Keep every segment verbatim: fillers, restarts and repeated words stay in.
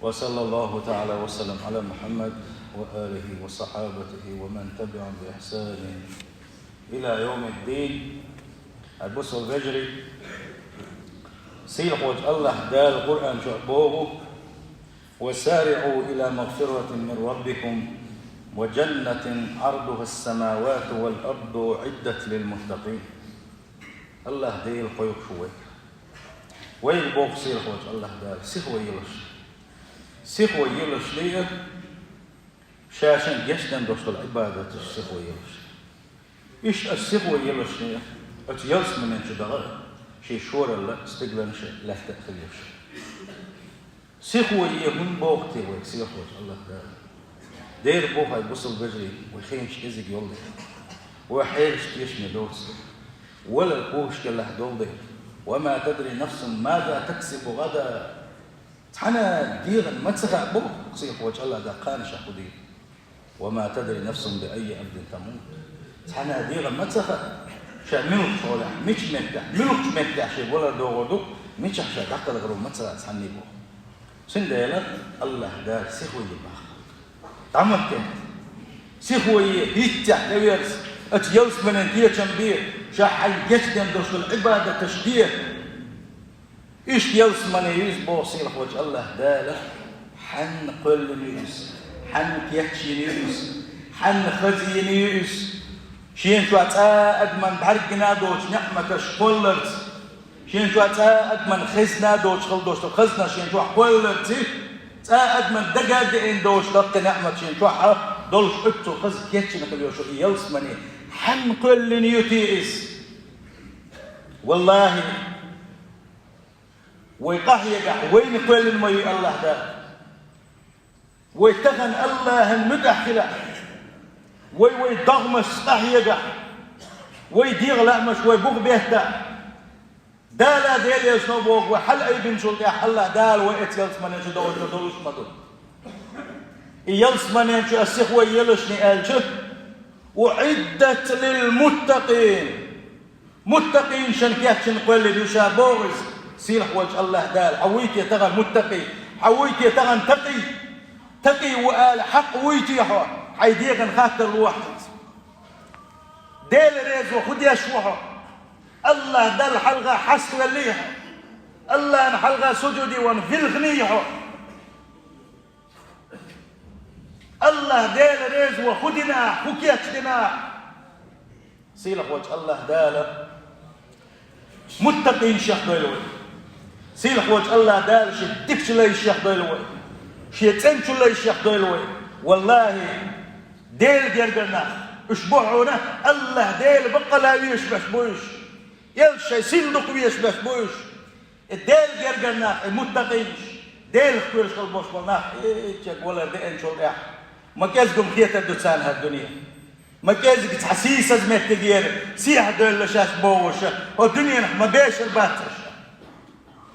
وصلى الله تعالى وسلم على محمد وآله وصحابته ومن تبعهم بإحسان إلى يوم الدين. Хьай бусалба вежарий, сийлахьволчу АллахӀ Дала Къуръан чохь боху: «وسارعوا إلى مغفرة من ربكم وجنة عرضها السماوات والأرض أعدت للمتقين». АллахӀ Дела кхойкхуш ву вайга. Вайга боху сийлахьволчу АллахӀ Дала, сихо йилаш. Сихо йилаш ле а, Ша шайна гечдина долуш долу Ӏибадаташ сихо йилаш. Иштта аса сихо йилаш ле а, оцу ялсаманен чу даха а, шен шоралла а, стигланаш а, лаьтта а хилийта. Сихо е хӀунда боху те вайга сийлахьволчу АллахӀ Дала? Дера боху, хьай бусалба вежарий, вай хенаш кӀезиг йолу дела. Вай хьелаш тешаме доцу дела. Валар кхушкаллехь долу дела. «وما تدري نفس ماذا تكسب غدا». Цхьана дегӀан ма ца хаьа боху сийлахьволчу АллахӀ Дала кхана ша хӀун дийр. «وما تدري نفس بأي أرض تموت». Цхьана дегӀан ма ца хаьа, ша муьлхачу хьолехь, мича меттехь, муьлхачу меттехь шен валар догӀур ду, мичахь ша дӀакхалхар ву ма ца хаьа цхьанне боху. Цундела АллахӀ Дала сихо е боху. ДӀа ма кхета. Сихо е, хӀиттехь тӀеверза, оцу ялсаманен кечам бе, ша хьайна гечдина долуш долу Ӏибадаташ де. Иштта ялсамане ю иза боху сийлахьволчу АллахӀ Дала, хьанна кхоьллина ю иза, хьанна кечйина ю иза, хьанна хазйина ю иза. Шена чохь цкъа а адамна бӀаьрг гина а доцуш неӀматаш кхолларца, шена чохь цкъа а адамна хезна а доцуш хила долуш долу хазнаш шена чохь кхолларца, цкъа а адамна дага а деана доцуш даккхий неӀмат шена чохь а долуш оццул хаза кечйина хила йолуш йолу и ялсамане хьанна кхоьллина ю те иза? ВаллахӀи, вай къахьегахь, вайна кхоьллина ма ю АллахӀ Дала. Вай тахана АллахӀан муьтӀахь хилахь, вай вайн догӀмашца къахьегахь, вайн дегӀан лаамаш вай буха беттахь, Дала Дела елчано боху, вай хьалаайбинчул тӀаьхьа АллахӀ Дала вай оцу ялсаманен чу догӀуш долуш ма ду. И ялсаманен чу аса сихо йилаш ле аьлча, «أعدت للمتقين». Муттакъинашна кечйина кхоьллина ю ша боху иза, сийлахьволчу АллахӀ Дала. Хьан вуй те тахана муттакъий? Хьан вуй те тахана такъий? Такъий ву ала хьакъ вуй те хьо? Хьайн дегӀан хаттар лохьа хьуна. Дела реза ван хӀун деш ву хьо? АллахӀ Далла хьалха хьаставеллий хьо? АллахӀна хьалха сужуде ван вилхиний хьо? АллахӀ Дела реза ван хӀун дина ахь, хӀун кечдина ахь? Сийлахьволчу АллахӀ Дала муттакъинашех дойла вай. Сийлахьволчу АллахӀ Дала шен дикачу лайшех дойла вай. Шен цӀеначу лайшех дойла вай. ВаллахӀи, Делан гергара нах, уьш бу хьуна, АллахӀ Дела баккъала везаш берш бу уьш. Элча шайн син дукха везаш берш бу уьш. И Делан гергара нах, и муттакъинаш, Делах кхоьруш хила болуш болу нах, и чӀогӀа валар деанчул тӀаьхьа, ма кӀезиг хӀума хетар ду царна хӀара дуьне. Ма кӀезиг цхьа сийсаза меттигера сехьа девлла шаьш бохуш, хӀокху дуьненах ма бешар бац аша.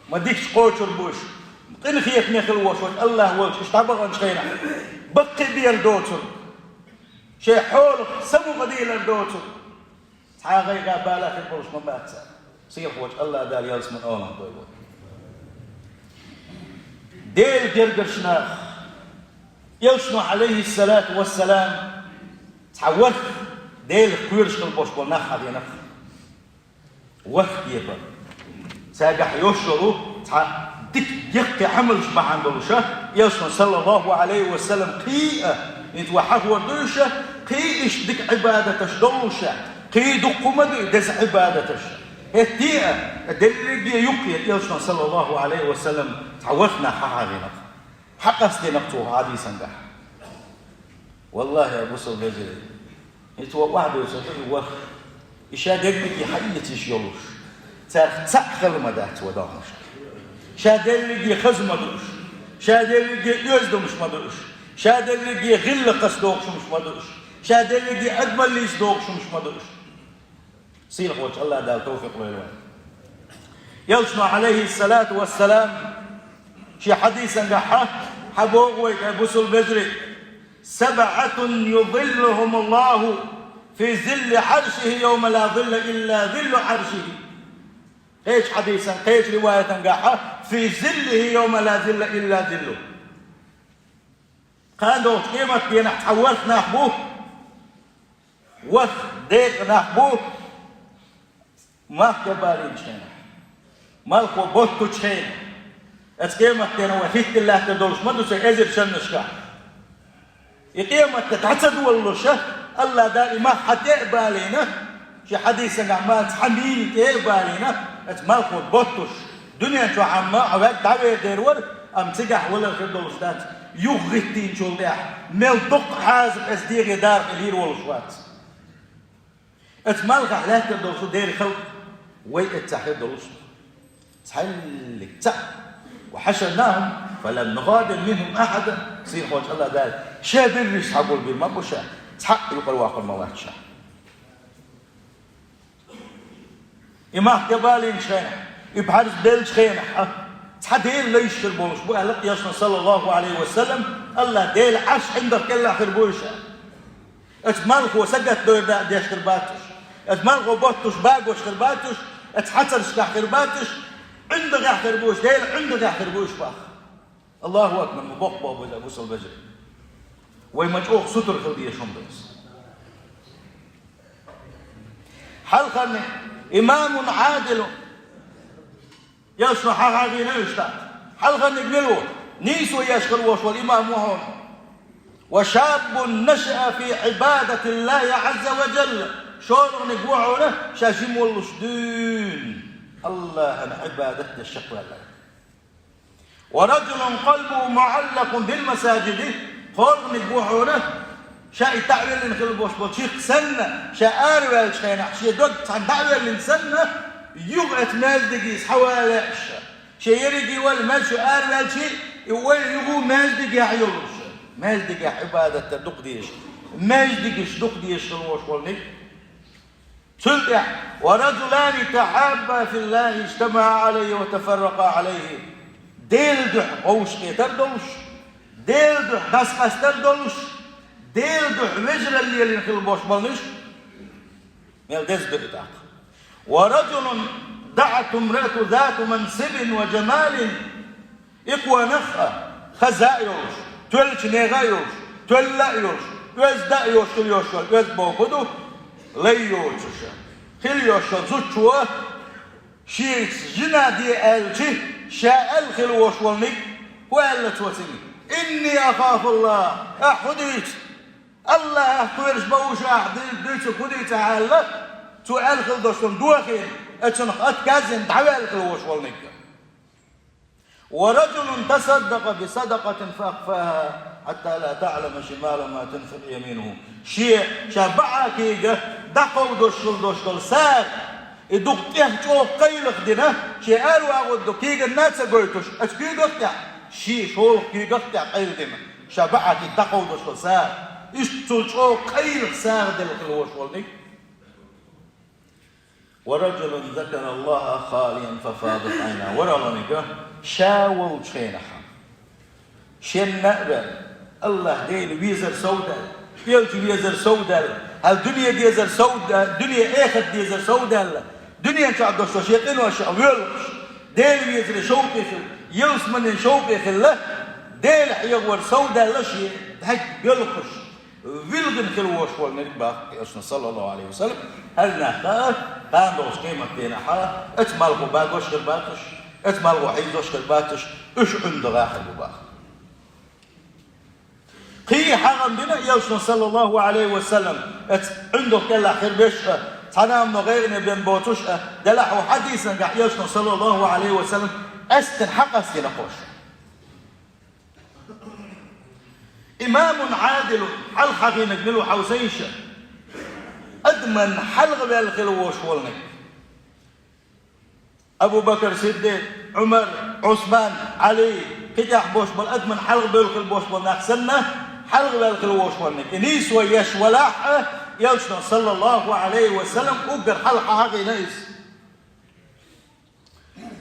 Ма дикачу кхочур бу уьш. Къинхетаме хила волуш волчу АллахӀ волчу уьш дӀабаханчу хенахь, баккхий бер доцург, шайн хьолах самукъадийлар доцург. Цхьа а гӀайгӀа, бала хир болуш ма бац цара. Сийлахьволчу АллахӀ Дала ялсаманин олалла дойла вай. Делан гергарчу наха, Элчано, Ӏалайхиссалату вассалам, цхьа ворхӀ Делах кхоьруш хила болуш болу нах хьахийнарх. ВорхӀ кепара. Цаьргахь йолуш йолу цхьа дика, геккхий Ӏамалш бахьана долуш, Элчано, саллаллаху Ӏалайхи ва саллам, кхин а, хӀинца вай хьахор ду уьш, кхин а иштта дика Ӏибадаташ долуш, кхин а дуккха ма ду и деза Ӏибадаташ. ХӀетте а, дерриге а юккъе Элчано, саллаллаху Ӏалайхи ва саллам, цхьа ворхӀ нах хьахьагӀийнарх. Хьакъастийнарх цо хьадийсангахь. ВаллахӀи, я бусалба вежарий, хӀинца вай охьадевлча ду и ворхӀ. И ша дерриге хьаэца йиш йолуш, царах цхьаъ хала ма дац вай догӀмашка. Ша дерриге хаза ма ду уьш. Ша дерриге оьзданаш ма ду уьш. Ша дерриге гӀиллакхаш дохуш хӀумаш ма ду уьш. Ша дерриге адамаллица дохуш хӀумаш ма ду уьш. Сийлахьволчу АллахӀ Дала тавфикъ лойла вайн. Элчано, Ӏалайхиссалату вассалам, шен хьадийсангахь хьа, хьан боху вайга, бусалба вежарий: «سبعة يظلهم الله في ظل عرشه يوم لا ظل إلا ظل عرشه». Кхечу хьадийсан, кхечу риваятангахь хьа: «في ظله يوم لا ظل إلا ظله». Кхана долчу къематдийнахь цхьа ворхӀ нах бу, ворхӀ декъа нах бу, мах кабалийначу хенахь, малхо боттучу хенахь. Оцу къематдийнахь вай хӀиттина лаьттар долуш ма ду сан эзар шаннашкахь. И къематде дӀа ца долуша, АллахӀ Дала и мах хьан тӀе а балийна, шен хьадисангахь ма цхьа мийна тӀе а балийна, оцу малхо боттуш, дуьнен чохь амма хьан ваьгга дӀавер дер вара, амма цигахь валар хир долуш дац, юха хӀиттийначул тӀаьхьа, мел доккха хьаза эцу дегӀе дара хир волуш вац. Оцу малхахь лаьттар долуш ду Делан халкъ, вай эццахь хир долуш ду. Цхьаьллиг цхьаъ. «Ва хьашарнахум фалам нугӀадир минхум ахьада». Сийлахьчу АллахӀ Дала: «Ша берриш схьагулбийр ма бу ша, цхьаъ юкъара ваккхар ма вац ша». И мах кабалийначу хенахь, и бӀаьрзе беллачу хенахь а, цхьа Дела лайш хир болуш бу аьлла Элчано, саллаллаху Ӏалайхи ва саллам, АллахӀ Делан Ӏарш ӀиндагӀ кӀелахь хир бу уьш. Оцу малхо сагатдойр деш хир бац уьш. Оцу малхо боттуш багош хир бац уьш. Оцу хьацаршкахь хир бац уьш. ӀиндагӀехь хир бу уьш, Делан ӀиндагӀехь хир бу уьш боху. АллахӀу акбар, ма боккха боху иза, бусалба вежарий. Вай ма чӀогӀа сутара хила дезаш хӀума ду иза. Хьалхарниг имамун Ӏадилун. Элчано хьахьагӀийна уьш тӀаккха. Хьалхарниг мила ву? Нийсо еш хила волуш волу имам ву хьуна. «Ва шаббун нашаа фи Ӏибадатиллахи Ӏазза ва жалла». ШолгӀаниг ву хьуна, ша жима волуш дуьйна АллахӀан Ӏибадат деш чекхваьлла. «Ва раджулун къалбуху муӀаллакъун бил масажиди». КхоалгӀаниг ву хьуна, ша и таӀвеллина хила болуш болу чиркх санна, ша араваьллачу хенахь, шен дог цхьаьна таӀвеллина санна, юха оцу маьждиге схьавалале аша. Шен ерриге валла маьждиге араваьлча, и ойла юха маьждигехь йолуш. Маьждигехь Ӏибадат дар дукха дезаш. Маьждигаш дукха дезаш хила волуш волниг. Цул тӀаьхьа: «Ва раджулани тахьабба филлахи, ижтамаӀа Ӏалайхи ва тафарракъа Ӏалайхи». Делан дуьхьа вовшахкхетар долуш, Делан дуьхьа дӀасакъастар долуш, Делан дуьхьа вежаралла лелийна хила болуш болниш, мел деза ду и тӀаккха. «Ва раджулун даӀатху имраатун зату мансибин ва жамалин». И кхо нах а, хаза а йолуш, тоьллачу нехан а йолуш, тоьлла а йолуш, оьзда а йолуш хила йолуш йолу, оьзда бохург ду, лай йоцуш, хила йолуш йолу зудчо шеца жина де аьлча, ша аьлла хила волуш волниг, хӀун аьлла цо цуьнга? «Инни ахафуллах», ахь хӀун дуьйцу? АллахӀах кхоьруш бан ву ша, ахь дуьйцург хӀун дуьйцу ахь аьлла, цо аьлла хила долуш долу дохийна, оцунах отказ дина дӀаваьлла хила волуш волниг. «Ва раджулун тасаддакъа би садакъатин фа ахфаха хьатта ла таӀлама шималуху ма тунфикъу яминуху». Шен, ша баӀа кийга дӀакховдош хила долуш долу сагӀа, и дукха тӀех чӀогӀа кхайлах дина, шен ара вагӀур ду кийгана а ца гойтуш, оцу куьйгах тӀехь, шен шолгӀа куьйгах тӀехь къайладина, ша баӀа кийга дӀакховдош долу сагӀа, иштта цул чӀогӀа кхайлах сагӀа делла хила волуш волниг. «Ва раджулун закараллаха халиян фа фадат Ӏайнаху». ВорхӀалгӀаниг, ша волчу хенахь, шен а ваьлла, АллахӀ Дела везар совдаьлла, Элча везар совдаьлла, хьал дуьне дезар совда-, дуьне эхарт дезар совдаьлла, дуьнен чохь долуш шен къинош а воьлхуш, Дела везаре шовкъе хилла, ялсаманин шовкъе хилла, Дела хьехавар совдаьлла шен дӀаг боьлхуш, вилгина хила волуш волу нерг боху Элчано, саллаллаху Ӏалайхи ва саллам, хӀара нах а, кхана долчу къематдийнахь а, оцу малхо багош хир бацуш, оцу малхо хьийзош хир бацуш, уьш ӀиндагӀехь хир бу боху. Кхин а хьагӀ-м дина Элчано, саллаллаху Ӏалайхи ва саллам, оцу ӀиндагӀ кӀелахь хир берш а, цхьана а гӀайгӀане бен боцуш а, делахь а хьадисангахь Элчано, саллаллаху Ӏалайхи ва саллам, къаьсттина хьакъастийна кхоша. Имамун Ӏадилун, хьалха хьахийнарг мила ву хьовсийша? Адаман хьалха ваьлла хила волуш волниг. Абу Бакр Сиддикъ, Ӏумар, Ӏусман, Ӏали, кхин тӀехь болуш болу адаман хьалха бевлла хила болуш болу нах санна, хьалха ваьлла хила волуш волниг. И нийсо еш валахь а, Элчано, саллаллаху Ӏалайхи ва саллам, уггар хьалха хьахийна иза.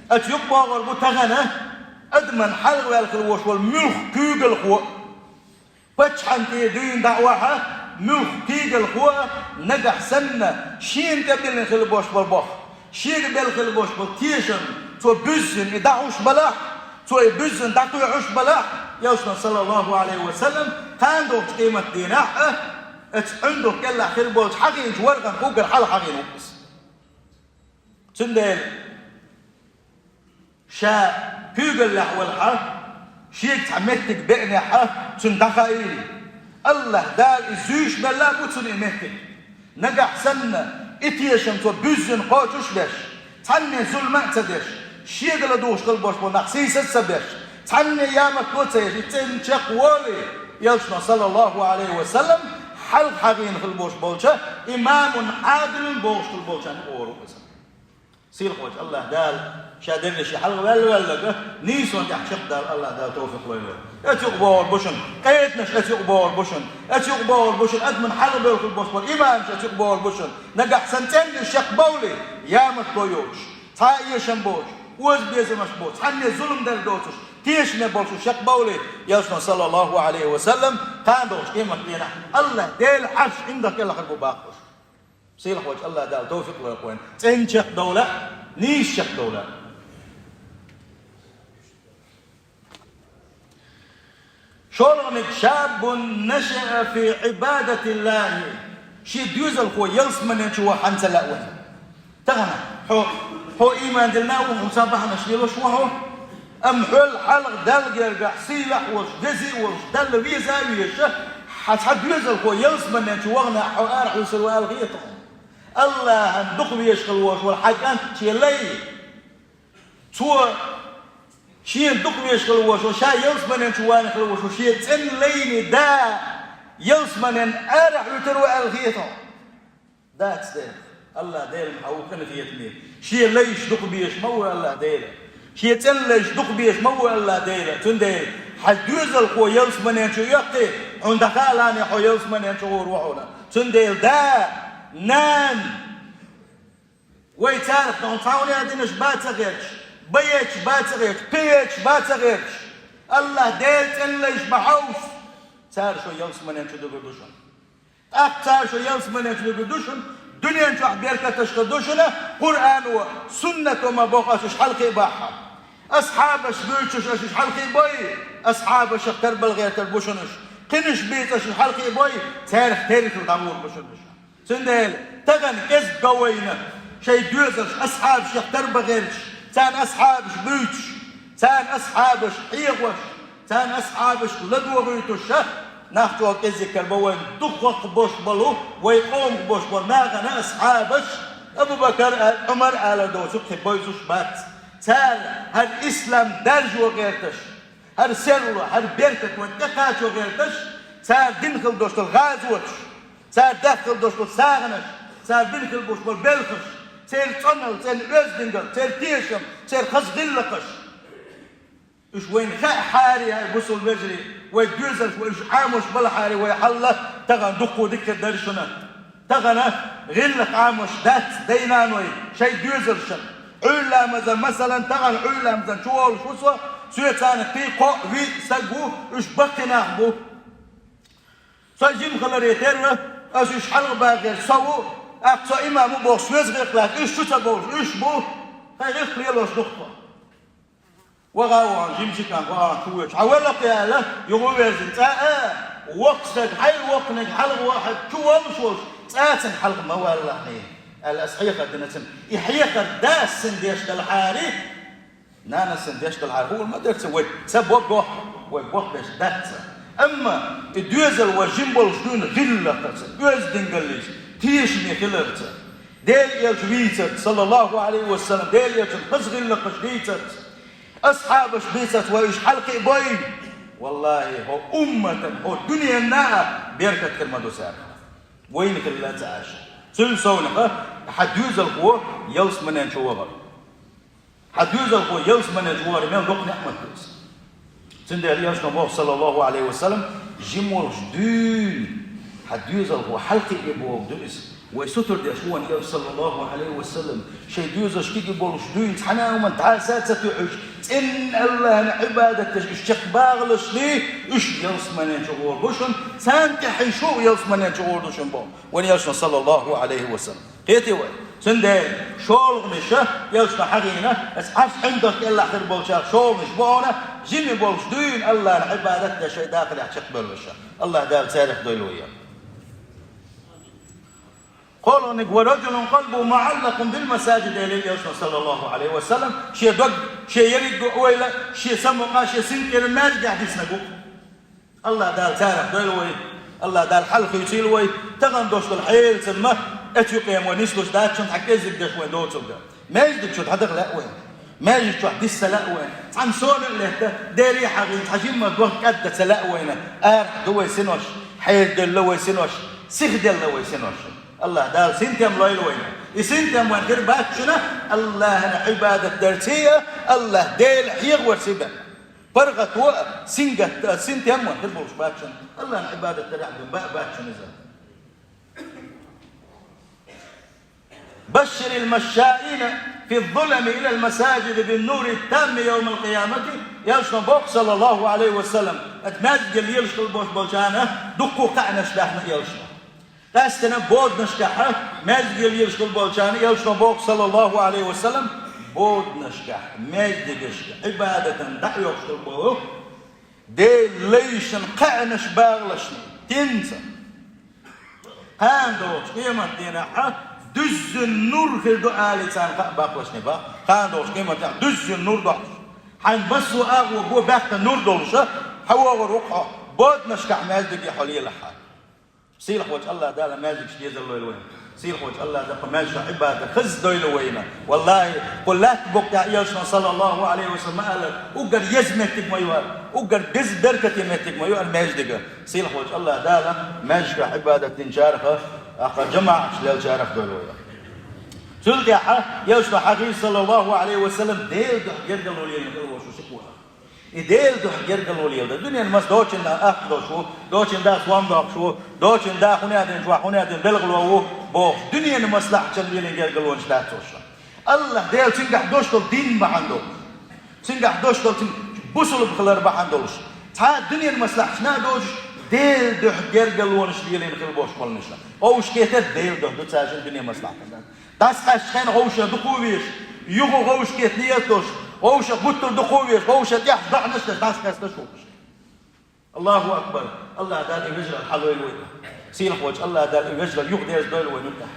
Оцу юкъа богӀур бу тахана адаман хьалха ваьлла хила волуш волу муьлхха куьйгалхо а. Паччахьан тӀе дуьйна дӀа а вахь а, муьлхха куьйгалхо а, нагахь санна, шена тӀе биллина хила болуш болу боху, шега белла хила болуш болу тешам, цо буьззина и дӀахьуш балахь, Той буьззина дӀакхоьхьуш балахь, Элчано, саллаллаху Ӏалайхи ва саллам, кхана догӀучу къематдийнахь а, оцу Ӏуьндах кӀелахь хир болчу хьахийнчу ворхӀанна уггар хьалха хьахийна ву иза. Цундела ша куьйгаллехь валахь а, шега цхьа меттиг беанехь а, цунна дӀахаийла. АллахӀ Дала иза зуьйш мелла а бу цунна и меттиг. Нагахь санна, и тешам цо буьззина кхочуш а беш, цхьанне зулам а ца деш, шега ладугӀуш хила болуш болу нах сийсаз а ца беш, цхьанне ямартло а ца еш, и цӀена чекхволий, Элчано, саллаллаху Ӏалайхи ва саллам, хьалха хьахийна хила болуш болчу имамун Ӏадилун бохуш хила болчарна гӀур ву иза. Сийлахьчу АллахӀ Дала ша дерриш хьалха ваьлла-ваьлларг нийсонна тӀехь чекхдала АллахӀ Дала товфикъ лойла. Оцу юкъа богӀур бу шуна, къетанаш оцу юкъа богӀур бу шуна, оцу юкъа богӀур бу шуна, адамна хьалха бевлла болуш болу имамаш оцу юкъа богӀур бу шуна. Нагахь санна цӀена уьш чекхбовлий, ямартло йоцуш, цхьа а эшам боцуш, озабезамаш боцуш, цхьанне зулам дар доцуш, тешаме болуш уьш чекхбовлий, Элчано, саллаллаху Ӏалайхи ва саллам, кхана догӀучу къематдийнахь АллахӀ Делан Ӏарш ӀиндагӀ кӀелахь хир бу бохуш. Сийлахьчу АллахӀ Дала товфикъ лойла вайна, цӀена чекхдовла а, нийса чекхдовла а. ШолгӀаниг: «Шаббун наша'a фи Ӏибадатиллахи». Шен доьзалхо ялсамане чу ваха хьан ца лаьа вайна. Тахана хьо, хьо ийман диллина а ву, хьуна цхьа бахьанаш лелош ву хьо. Амма хьол хьалха Далла гергахь сийлахь а волуш, вези а волуш, Далла веза а везаш, хьан цхьа доьзалхо ялсамане чу вахана хьо арахь вуьсур ву аьлла хета хьуна. АллахӀан дукха везаш хила волуш волу хьан кӀант, шен лай. Цо шена дукха везаш хила волуш волу, ша ялсамане чу вахана хила волуш волу шен цӀена лайна да ялсаманен арахь вуьтур ву аьлла хета хьуна. Дац дера. АллахӀ Дела ма хьан ву къинхетаме. Шен лайш дукха безаш ма ву АллахӀ Дела. Шен цӀена лайш дукха безаш ма ву АллахӀ Дела. Цундела хьан доьзалхо ялсамане чу йоккхий, хьуна дӀахаалахь хьо ялсамане чу гӀур ву хьуна. Цундела да, нана, вай царах тахана цхьа хӀун яздинарш бан ца гӀерташ, бан етташ бан ца гӀерташ, пхи етташ бан ца гӀерташ, АллахӀ Делан цӀена лайш бан хьовса, цара шо ялсамане чу дуьгур ду шуна. ТӀаккха цара шо ялсамане чу дуьгур ду шуна, дуьнен чохь беркаташ хир ду шуна, Къуръано, суннато ма боху ас уьш хьалакхиабахь. Асхьабаш буьйцуш ас уьш хьалакхиабой, асхьабашах тарбала гӀертар бу шуна уьш. Кхинаш бийца ас уьш хьалакхиабой, царах терра дӀагӀур бу шуна уьш. Цундела тахана кӀезиг го вайна, шайн доьзалш асхьабашех тарбан гӀерташ, царна асхьабаш буьйцуш, царна асхьабаш хьехош, царна асхьабашка ладогӀуьйтуш, нах чӀогӀа кӀезиг кара бан вайна. Дукхах болуш болу, вай къомах болуш болу нахана асхьабаш, Абу-Бакар а, Ӏумар а алар доцург кхин бевзаш бац. Цара хӀара ислам даржо гӀерташ, хӀара серло, хӀара беркат вайна тӀекхачо гӀерташ, цара дина хила долуш долу гӀазоташ, цара даьхна хила долуш долу сагӀанаш, цара бина хила болуш болу белхаш, церан цӀоналла, церан оьздангалла, церан тешам, церан хаза гӀиллакхаш. Уьш вайна хаахьара, бусалба вежарий, вай доьзалш вай уьш Ӏамош балахьара, вай хьал тахана дуккха дика хир дара шуна. Тахана гӀиллакх Ӏамош дац дай-наной шайн доьзалшна. Ӏуьйра ламазан, масалан, тахана Ӏуьйра ламазан чу волуш ву со, соьца кхин кхоъ-виъ стаг ву, уьш баккхий нах бу. Со жима хиларе терра, ас уьш хьалха бахар со ву, тӀаккха со имам ву бохуш, веза-гӀиллакх уьш чу ца бовлуш, уьш бу, хьайн гӀиллакх лелош ду-кх тхо. Ваха а вахана, жимчу кӀант вахана чу воьдуш, хьан валла-кх аьлла, юха а верзина, цкъа а, воккха стаг, хьайн воккханиг хьалха вахар чу воллуш волуш, цкъа а цуьнан хьалха ма валлахьий, аьлла, ас хьехар дина цунна. И хьехар дас санна деш далахьара, нанас санна деш далахьара, хуур ма дара цо, вай ца бо боху, вай боху беш дац цо. Амма и доьзал вай жима болуш дуьйна гӀиллакхаца, оьздангаллица, тешаме хиларца, Делан Элча вийцарца, саллаллаху Ӏалайхи ва саллам, Делан Элчан хаза гӀиллакхаш дийцарца, асхьабаш бийцарца вай уьш хьалакхиабой, валлахьи, хӀокху умматан, хӀокху дуьненна а беркат хир ма ду царах. Вайна хилла ца Ӏаш. Цуьнан совнаха хьан доьзалхо ялсаманен чу вахар. Хьан доьзалхо ялсаманен чу вахар мел доккха неӀмат ду иза. Цундела Элчано боху, саллаллаху Ӏалайхи ва саллам, жима волуш дуьйна хьан доьзалхо хьалакхиабе бохург ду иза. Вай сутара деш ву вайн Элча, саллаллаху Ӏалайхи ва саллам, шайн доьзалш кегий болуш дуьйна цхьана а хӀуманна дӀаса а ца туьйхьуш, цӀенна АллахӀана Ӏибадат деш уьш чекхбахалашний, уьш ялсаманен чу гӀур бу шуна, царна тӀаьхье шу ялсаманен чу гӀур ду шуна боху вайн Элчано, саллаллаху Ӏалайхи ва саллам. Кхетий вай? Цундела шолгӀанаш, Элчано хьахийна, аса Ӏарш хьундах кӀелахь хир болчарах шолгӀанаш бу хьуна, жима болуш дуьйна Аллахьна Ӏибадат деш шайн дахарехь чекхбевлларш. Аллахь Дала царех дойла вай. КхоалгӀаниг: «Ва раджулун къалбуху муӀаллакъун бил масажид», элира Элчано, саллаллаху Ӏалайхи ва саллам, шен дог, шен ерриг ойла, шен самукъа, шен синкъера маьждигехь диснарг ву. Аллахь Дала царех дойла вай, Аллахь Дала хьалхуьйцийла вай, тахана долуш долу хьелаца ма, оцу юкъе ма нислуш дац, цунна хьан кӀеззиг деш вайн доцург. Маьждиг чу дӀадаха лаьа вайна. Маьждиг чохь дисса лаьа вайна. Цхьана сона а летта, Деле хьахийна, цхьа жимма дохка кӀаддаца лаьа вайна. Арахь ду вай синош, хьераделла вай синош, сихделла вай синош. Аллахь Дала синтем лойла вайна. И синтем вайн хир бац шуна, Аллахьна Ӏибадат дарций а, Аллахь Дела хьехаварций бен. ПаргӀато а, сингатта а, синтем вайн хир болуш бац шуна, Аллахьна Ӏибадат дарехь бен баа бац шуна иза. «Башширил машшаина фи ззулами илал масажиди бин нури тамми явмал къиямати», Элчано боху, саллаллаху Ӏалайхи ва саллам, ат маьждиге лелаш хила болуш болчарна дуккха кхаънаш баьхна Элчано. Къаьстина боданашкахь маьждиге лелаш хила болчарна Элчано боху, саллаллаху Ӏалайхи ва саллам, боданашкахь, маьждигашка Ӏибадатан дӀа а йоккхуш хила болу Делан лайшна кхаънаш багӀалашна, тенца. Кхана догӀучу къематдийнахь дуьззина нур хир ду алий царна хаа баккхалашна баха. Кхана догӀучу къематдийнахь дуьззина нур дохьуш. Хьайн массо а агӀо го баьхкина нур долуша, хьан вогӀур ву хьо, боданашкахь маьждиге хьо лелахь. Сийлахь волчу Аллахь Дала маьждигаш дезар лойла вайна. Сийлахь волчу Аллахь Дала кху маьждиган Ӏибадат хаза дойла вайна. Валлахи, кху лаьтта букъ тӀехь Элчано, саллаллаху Ӏалайхи ва саллам, ма аьлла, уггар еза меттиг ма ю хӀара, уггар беза беркате меттиг ма ю хӀара маьждиг. Сийлахь волчу Аллахь Дала маьждигехь Ӏибадат динчарах, ахкха жамаӀаташ лелчарах дойла вайна. Цул тӀаьхьа Элчано хьахийна, саллаллаху Ӏалайхи ва саллам, Делан дуьхьа гергарло лелийна хила волуш ву ши кхо. И Делан дуьхьа гергарло леладар. Дуьненан маса дочунна ахча долуш ву, дочун да сом доккхуш ву, дочун да хӀун а дина чохь, хӀун а дина белхало ву бохуш. Дуьненан маслахьчун лелийна гергарлонаш дац уьш. Аллахь Дела цуьнгахь долуш долу дин бахьана долуш. Цуьнгахь долуш долу цуьнан бусулба хилар бахьана долуш. Цхьа а дуьненан маслахьчунна а доцуш, Делан дуьхьа гергарлонаш лелийна хила болуш болу нуша. Вовшахкхетар Делан дуьхьа ду цаьршинна дуьненан маслахьчунна. ДӀасакъаьстачу хенахь вовшах дукха а везаш, юха вовшахкхета ният долуш, вовшах гуттар а дукха а везаш, вовшах тӀехь доӀанаш деш, дӀасакъаьсташ ву. Аллаху акбар! Аллахь Дала и вежаралла хьалойла вайна. Сийлахь волчу Аллахь Дала и вежаралла юхадерзадойла вайна юкъахь.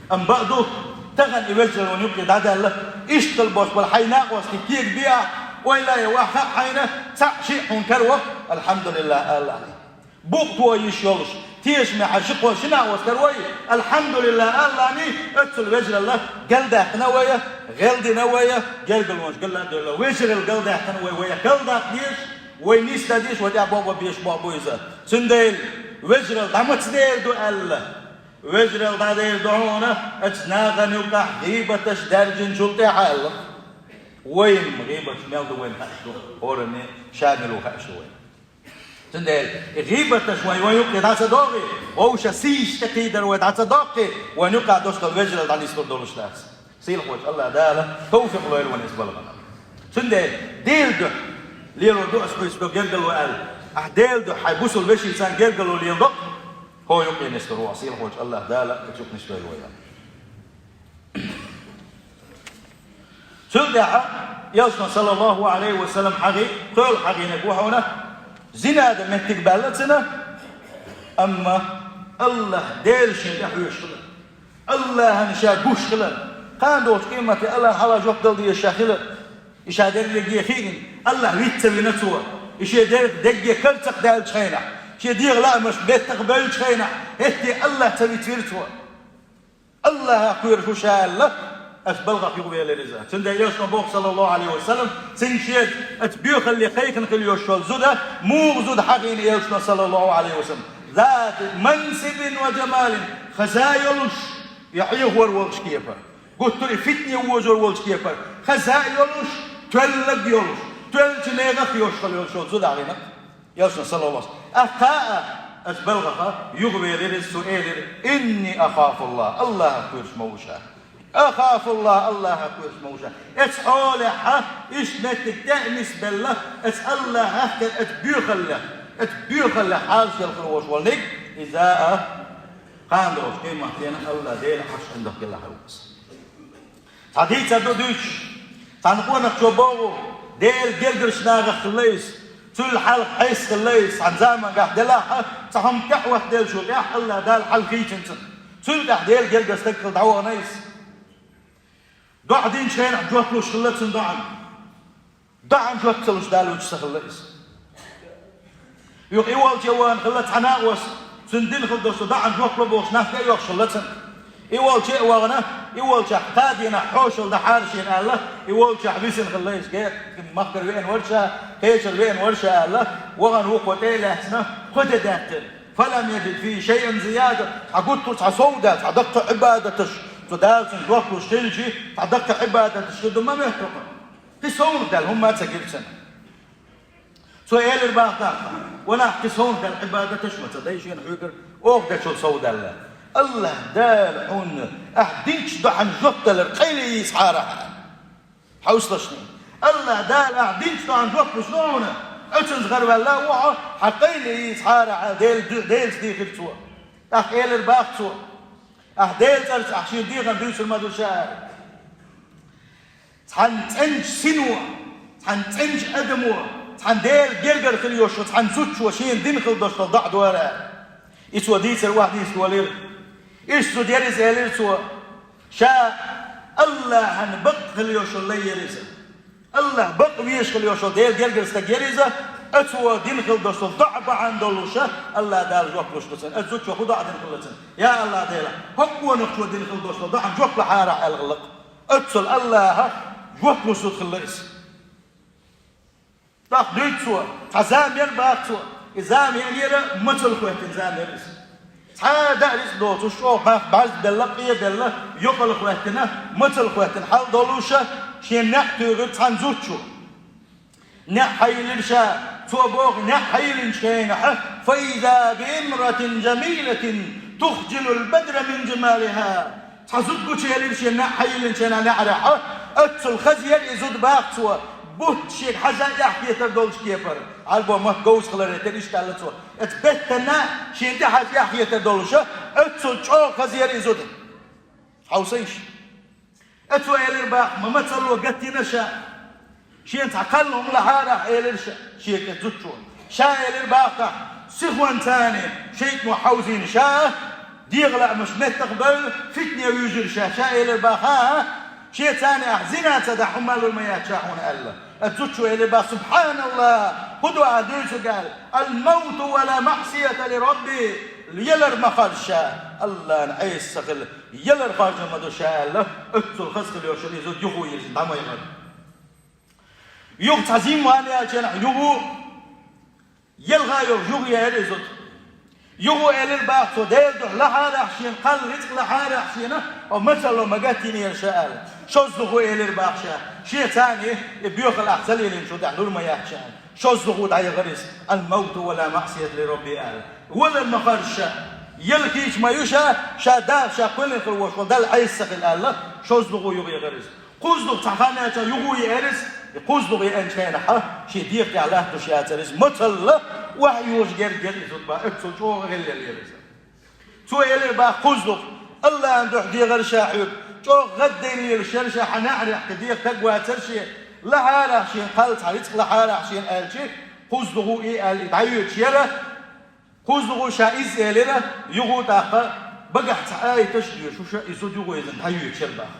Амма бакъду, тахана и вежаралла вайна юкъе дӀадаьлла, иштта хила болуш болу хьайн накъостий кегабе а, ойла а ян ваха а хьайна, цхьаъ-шиъ хьуна караваккха, алхьамдулиллахӀ, Аллахьна. Букъ то йиш йолуш, тешаме хьан ши-кхо ши накъост каравой, алхьамдулиллахӀ, Аллахьний, оццул вежаралла галдаьккхина вай, гӀелдина вай, гергарлонаш гал а доьлла. Вежаралла галдаьккхина вай, вай кхалдаккха дезаш, вай нисдан дезаш, вай тӀехь бакъо безаш бакъ бу иза. Цундела вежаралла дӀа маца дер ду аьлла, вежаралла дӀадер ду хьуна, оцу нахана юкъахь гӀийбаташ даьржинчул тӀаьхьа аьлла. Вайн гӀийбаташ мел ду вайна хаьаш ду, хӀоранна ша мила ву хаьаш ду вайна. Цундела и гӀийбаташ вайн, вайн юкъе дӀа ца догӀий, вовшах сийсаз тӀекхийдар вай дӀа ца доккхий, вайн юкъахь долуш долу вежаралла дӀанислур долуш дац. Сийлахь волчу Аллахь Дала тавфикъ лойла вайна иза балгӀана. Цундела Делан дуьхьа лелор ду аса хьуьйсу до гергарло аьлла. Ахь Делан дуьхьа хьайн бусулба вешин царна гергарло леладо, хьо юкъе нислур ву, сийлахь волчу Аллахь Дала оцу юкъа нислойла вай. Цул тӀаьхьа Элчано, саллаллаху Ӏалайхи ва саллам, хьахий, кхоьлу хьахийнарг ву хьуна, зина дан меттиг баьлла цуьнан, амма Аллахь Дела шен тӀе хьоьжуш хилар, Аллахьана ша гуш хилар, кхана долчу къематде Аллахьна хьалха жоп дала дезаш ша хилар, и ша дерриге хиъна, Аллахь виц ца вина цо, и шен дерг дегге карцакъ даьллачу хенахь, шен дегӀан лаамаш меттах бевллачу хенахь, хӀетте Аллахь ца вицвира цо. Аллахьах кхоьруш ву ша аьлла, аса балхах юхавелира иза. Цундела Элчано боху, саллаллаху Ӏалайхи ва саллам, цуьнга шега аса боьхалле кхайкхина хила йолуш йолу зуда, муха зуда хьахийна Элчано, саллаллаху Ӏалайхи ва саллам? Зати мансибин ва джамалин, хаза йолуш, я хьехор волчу кепара, гуттар а фитне вожор волчу кепара, хаза йолуш, тоьллаг йолуш, тоьллачу негӀах йолуш хила йолуш йолу зуда хьахийна. Элчано, саллаллаху Ӏалайхи ва саллам, аса кхаа, аса балхах юхавелира иза, цо элира: «Инни ахафуллахь, Аллахьах кхоьруш ма ву ша. Ахафуллахь, Аллахьах кхоьруш ма ву ша». Оцу хьолехь иштта меттиг тӀе а нисбелла, оцу Аллахьах тера оцу боьхаллех, оцу боьхаллех хьалха хила волуш волниг, иза а кхана долчу къематдийнахь Аллахь Делан Ӏарш хьундах кӀелахь хир ву иза. Цхьа дийцар ду дуьйцуш, цхьана къонахчо боху, Делан гергарчу нахах хилла иза, цул хьалха Ӏеса хилла иза, цхьана заманчохь делахь а, цхьа хӀума тӀехь хӀоттаделла шу тӀехь, АллахӀ Дала хьалхийцина цунна. Цул тӀаьхьа Делан гергара стаг хилла дӀавахана иза. ДоӀа динчу хенахь жоп луш хилла цунна доӀан. ДоӀан жоп ца луш Дала вуьтуш ца хилла иза. Юха и волчу а вахана хилла цхьа накъост, цуьнан дина хилла долуш доӀан жоп ло бохуш нах тӀе а йоккхуш хилла цунна. И волчу а вахана, и волчохь кхаа дийнахь хьошалла дахьара шена аьлла, и волчохь висина хилла иза, гер-, махкара веана вара ша, кхечара веана вара ша аьлла, вахана вукхо тӀе а лаьцна, кхо де даьккхира. «Фалам яджид фихи шайъан зияда», цхьа гуттар а цхьа сов даьлла, цхьа даккха Ӏибадаташ, цу Дала цунна жоп луш хилча, цхьа даккха Ӏибадаташ хир ду ма моьтту хьуна. Кхин совнах даьлла хӀумма а ца гира цунна. Цо элира боху тӀаккха: «Ва нах, кхин совнах даьлла Ӏибадаташ ма ца дай шена хьоьгара, оха дечул сов даьлла». АллахӀ Дала хьуна ахь динчу доӀан жоп далар къайле йийцахьара хьан. Хьовсалаш. АллахӀ Дала ахь динчу доӀан жоп луш ду хьуна, оцунца гӀараваьлла а ву хьо, хьан къайле йийцахьара хьан, Дела, Делаца дийхира цо. ТӀаккха элира боху цо: «Ахь Делан цӀарца ахь шена дехар дуьйцур ма ду ша», – аьлла. Цхьана цӀеначу сино, цхьана цӀеначу адамо, цхьана Делан гергара хила йолуш цхьана зудчо шена дина хилла долуш долу доӀа дора аьлла. И цо дийцар охьадийца долийра. Иштта зуда яра иза, элира цо, ша АллахӀан бакъ хила йолуш йолу лай яра иза. АллахӀ бакъ везаш хила йолуш йолу Делан гергара стаг яра иза, оцо дина хилла долуш долу доӀа бахьана долуш, АллахӀ Дала жоп луш ду цунна. Оцу зудчо хӀун доӀа дина хилла цунна? Я АллахӀ Дела, хӀокху къонахчо дина хилла долуш долу доӀан жоп лахьара хьан аьлла гӀиллакх. Оццул АллахӀа жоп луш зуда хилла иза. ТӀаккха дуьйцу цо, цхьа зама яра боху цо, и зама яра, мацалла хӀоьттина зама яра иза. Цхьа а дан рицкъ доцуш, чӀогӀа бӀаьрг бӀаьрг белла, къе белла, йокъалла хӀоьттина, мацалла хӀоьттина хьал долуш, шен неӀ туьйхира цхьана зудчо. НеӀ хьайиллира ша, цо боху, неӀ хьайиллинчу хенахь, «Фа иза би имраатин жамилатин тухжилул бадра мин жамалиха». Цхьа зуда гучуелира шен неӀ хьайиллинчу хенахь неӀарехь, оццул хаза яра и зуда боху цо, бутт шега хьажа а эхь хетар долчу кепара. Ӏарбойн мотт говза хиларе тера иштта аьлла цо. Оцу беттана шена тӀехьажа эхь хетар долуш, оццул чӀогӀа хаза яра и зуда. Хьовсийша. Оцо элира боху, ма мацалло гатдина ша. Шена цхьа кхалла хӀума лахьара ахь, элира ша, шега, зудчо. Ша элира боху тӀаккха, сихонца шайтӀано хьовзийна ша, дегӀан лаамаш меттах бевлла, фитне вуьйжира ша. Ша элира боху, а, а, шеца ахь зина ца дахь, хӀумма а лур ма яц ша хьуна аьлла. Оцу зудчо элира боху, субхьаналлахӀ, хӀун ду ахь дуьйцург аьлла. Ал-мавту ва ла маӀсията ли Рабби, ялар ма харжа ша, АллахӀна Ӏеса ца хила, ялар харжа ма ду ша аьлла, оццул хаза хила йолуш йолу и зуда юха йирзина дӀа ма яхара. Юха цхьа зима ван яьлча, юха, ялха йолуш юха яра и зуда. Юха элира боху цо, Делан дуьхьа лахьара ахь шена, кхалла рицкъ лахьара ахь шена, хьо мацалло ма гатдинера ша аьлла. ШозлагӀа элира боху ша, шеца и боьхалла ахь ца лелийначул тӀаьхьа лур ма яц ша аьлла. ШозлагӀа дӀаяхара иза, ал-мавту ва ла маӀсията ли Рабби аьлла. Валар ма харжа ша, ялхийча ма ю ша, ша даха ша кхоьллина хила волуш волу Далла Ӏеса ца хила аьлла, шозлагӀа юха яхара иза. КхозлагӀа цхьа хан яьлча юха еара иза, и кхозлагӀа еанчу хенахь шен дегӀа тӀехь латтош яцара иза. Мацалла охьайожа герга яра и зуда боху, оццул чӀогӀа гӀеллелла яра иза. Цо элира боху кхозлагӀа, АллахӀна дуьхьа дехара ша хьоьга, чӀогӀа гӀаддайна лелаш яра ша хьан неӀарехь, кхин дегӀ стаг вацара шен, лахьара ахь шена кхалла, цхьа рицкъ лахьара ахь шена аьлча, кхозлагӀа и аьлла, и дӀайоьдуш яра. КхозлагӀа ша изза элира, юха тӀаккха багахь цхьа аяташ а доьшуш, и зуда юха йирзина дӀайоьдуш яра боху.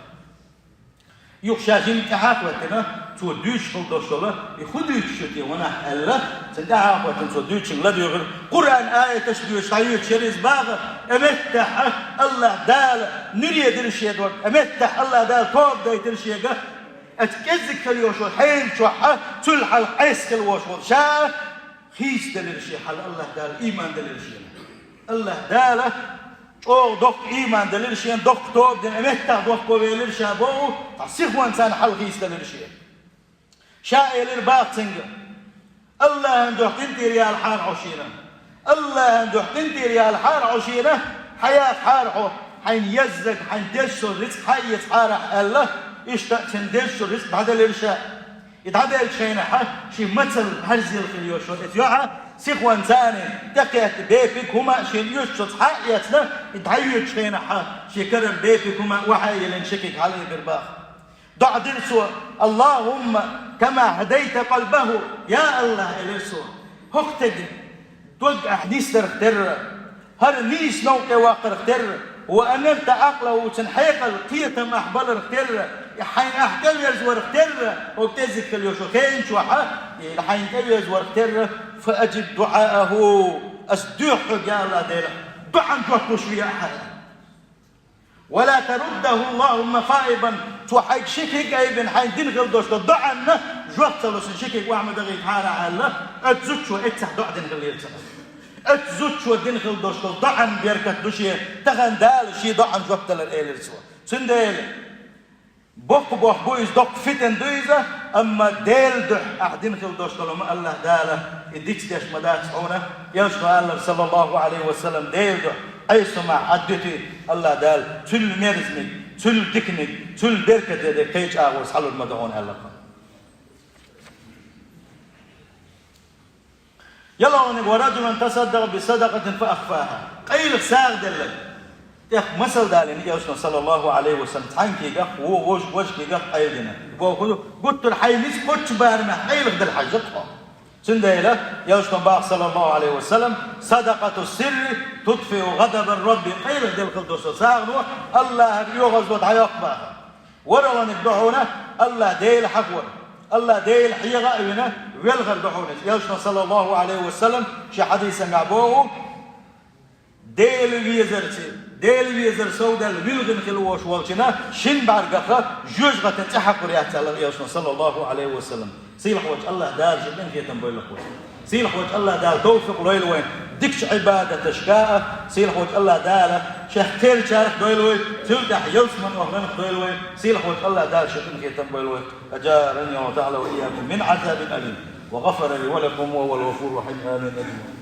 Юха ша жимма тӀаьхьа а хӀоьттина, цо дуьйцуш хила долуш йолу, и хӀун дуьйцуш ю те ванах аьлла, цунна тӀаьхьа а хӀоьттина, цо дуьйцучунна ладуьйгӀира. Къуръан аяташ доьшуш дӀайоьдуш яра иза боху, и меттехь АллахӀ Дала нуьре дира шен дог, и меттехь АллахӀ Дала тоба дайтира шега, оцу кӀеззиг хила йолуш йолу хьенан чохь, цул хьалха Ӏеса хила волуш волу ша, хийцаделира шен хьал АллахӀ Дала, ийман делира шена. АллахӀ Дала чӀогӀа доккха ийман делира шена, доккха тоба дина, меттах доккхо велира ша боху, цхьа сихонца хьал хийцаделира шена. Ша элира боху цуьнга: «АллахӀан дуьхьа къинтӀера ялахьара хьо шена. АллахӀан дуьхьа къинтӀера ялахьара хьо шена, хьан яхахьара хьо, хьайна еззиг, хьайна дезачу рицкъ хьан эцахьара ахь», – аьлла, иштта цуьнан дезачу рицкъ дӀаделира ша. И дӀаделлачу хенахь, шен мацалла бӀаьрзе хила йолуш йолу оцу йоӀа, сихонца тӀекхетта бепиг хӀума а шена оьшучуьнца хьа а эцна, и дӀайоьдучу хенахь, шен карара бепиг хӀума а охьа а йиллина, ши куьг хьалаайбира боху. ДоӀа дира цо: «اللهم كما هديت قلبه». Я АллахӀ, элира цо, хӀокху стеган дог ахь нисдарх терра, хӀара нийса новкъа тӀе ваккхарх терра, وأنرت عقله, цуьнан хьекъал, кхетам ахь баларх терра, и хьайна ахь тӀеверзаварх терра, хӀокху тӀеззиг хила йолчу хенан чохь а, и хьайна тӀеверзаварх терра, فأجب دعاءه, ас доьху хьоьга, я АллахӀ Дела, доӀан жоп луш ве ахь. ولا ترده اللهم خائبا, цо хьайга ши куьг айбина хьайна дина хила долуш долу доӀанна жоп ца луш, ши куьг охьа ма дахийтахьара аьлла, оцу зудчо эццахь доӀа дина хилира цунна. Оцу зудчо дина хила долуш долу доӀанна беркат ду шен, тахана Дала шен доӀанна жоп далар, элира цо. Цундела боккха бохам бу иза, доккха фитна ду иза, амма Делан дуьхьа ахь дина хила долуш долу ма АллахӀ Дала и дицдеш ма дац хьуна, элчано аьллера, саллаллаху Ӏалайхи ва саллам, Делан дуьхьа Ӏеса хӀума хьан дуьтий, АллахӀ Дала цуьнан мерзаниг, цуьнан диканиг, цуьнан беркате дерг кхечу агӀор схьалур ма ду хьуна аьлла. ЯлхалгӀаниг: ورجل تصدق بصدقة فأخفاها. Къайлаха сагӀа делла. ТӀаккха масал далийна элчано, саллаллаху Ӏалайхи ва саллам, цхьана куьйгах, ву-, вож-, важа куьйгах къайладина. Бохург ду, гуттар хьайн ницкъ кхоччу барамехь къайлаха делла хьажа-кх хьо. Цундела элчано боху, саллаллаху Ӏалайхи ва саллам: صدقة السر تطفئ غضب الرب. Къайлаха делла хила долуш долу сагӀано АллахӀан оьгӀазло дӀайоккху боху. ВорхӀалгӀаниг ду хьуна АллахӀ Дела хьахор, АллахӀ Дела хьеха а вина, велхар ду хьуна иза. Элчано, саллаллаху Ӏалайхи ва саллам, шен хьадисехь боху: Дела везарца, Дела везар совдаьлла вилхина хила волуш волчунна шина бӀаьргах жоьжахатин цӀе хьакхор яц аьлла элчано, саллаллаху Ӏалайхи ва саллам. Сийлахьчу АллахӀ Дала шен къинхетам бойла-кх вайна. Сийлахьчу АллахӀ Дала тавфикъ лойла вайна дикачу Ӏибадаташка а, сийлахьчу АллахӀ Дала шех кхерчарах дойла вай, цул тӀаьхьа ялсаманин охӀланах дойла вай, сийлахьчу АллахӀ Дала шен къинхетам бойла вай. أجارني الله تعالى وإياكم من عذاب أليم، وغفر لي ولكم، وهو الغفور الرحيم. آمين أجمعين.